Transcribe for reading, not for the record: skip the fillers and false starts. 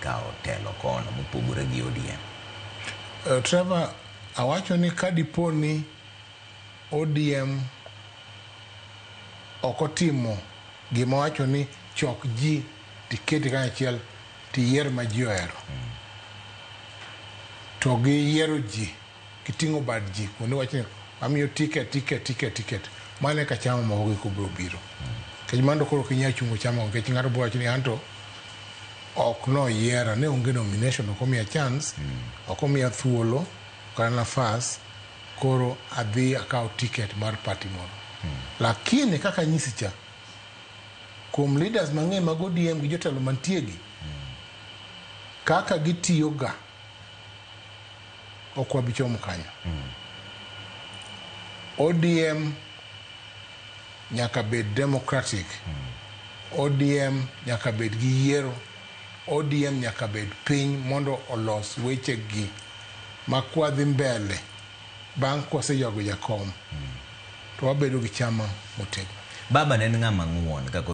kawo telo kono mopogore gi ODM? Trevor, awacho ni ka dipo ni ODM ok otimo gima wacho ni chok ji tiketi kanyachiel tiyier ma ji ohero, to giyiero ji giting'o bad ji kuonde wacho ni wamiyo ticket, ticket, ticket, ticket, mano eka chama moko giko biro biro, nikech mano to koro ok inyal chungo chama, nikech ng'ato biro wacho ni anto ok noyiera, ne onge nomination, ok omiya chance, ok omiya thuolo kata nafas, koro adhi akaw ticket mar party moro. Lakini kaka anyisi cha, kuom leaders mang'eny mag ODM gi jotelo mantie gi kaka gitiyo ga, ok wabi chomo kanyo. ODM nyaka bed democratic, ODM nyaka bed gi yiero, ODM nyaka bed piny mondo olos weche gi ma kwadhi mbele bang' kwaseywago jakom to wabedo gi chama motegno. Baba ne en ng'ama ng'uon ka.